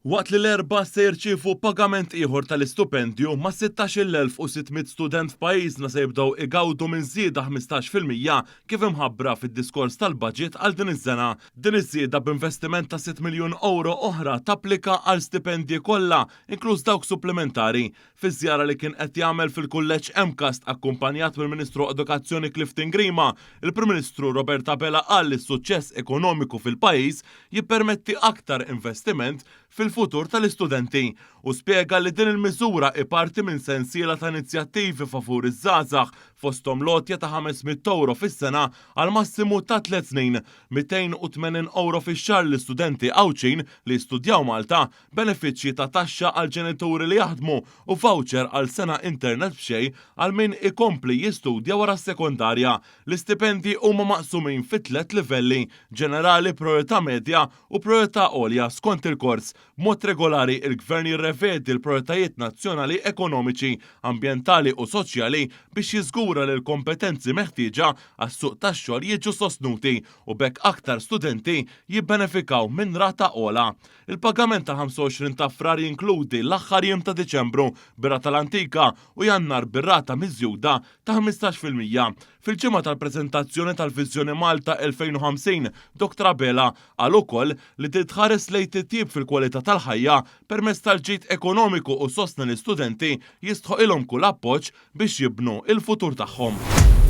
Waqt li l-Erbgħa se jirċievu pagament ieħor tal-istupendju, mas-16,600 student f'pajjiżna se jibdew igawdu minn żieda 15% kif imħabbra fid-diskors tal-Budget għal din is-sena. Din iż-żieda b'investiment ta' sitt miljun ewro oħra tapplika għal stipendji kollha, inkluż dawk supplimentari. Fiż-żjara li kien qed jagħmel fil-Kulleġġ MCAST akkumpanjat mill-Ministru Edukazzjoni Clifton Grima, il-Prim Ministru Robert Abela qal li s-suċċess ekonomiku fil-pajjiż jippermetti aktar investiment fil-futur tal-istudenti u spjega li din il-miżura hi parti minn sensiela ta' inizjattivi favur iż-żgħażagħ fosthom l-għotja ta' 500 ewro fis-sena għal massimu ta' tliet snin, 280 ewro fix-xahar l-istudenti Għawdxin li jistudjaw Malta, benefiċċji ta' taxxa għal ġenituri li jaħdmu u voucher għal sena internet b'xejn għal min ikompli jistudja wara s-sekondarja. L-istipendji huma maqsumin fi tliet livelli, ġenerali, prijorità medja u prijorità għolja skont il-kors. B'mod regolari il-Gvern jirrevedi l-prijoritajiet nazzjonali ekonomiċi, ambjentali u soċjali biex jiżgura li l-kompetenzi meħtieġa għas-suq tax-xogħol jiġu sostnuti u b'hekk aktar studenti jibbenefikaw minn rata ogħla. Il-pagament tal-25 ta' Frar jinkludi l-aħħar jiem ta' Diċembru bir-rata l-antika u Jannar bir-rata miżjuda ta' 15%. Fil-ġimgħa tal-preżentazzjoni tal-Viżjoni Malta 2050, Dr Abela qal ukoll li trid tħares lejn titjib fil-kwalità tal-ħajja permezz tal-ġid ekonomiku u sostna li studenti jistħoqilhom kull appoġġ biex jibnu l-futur tagħhom.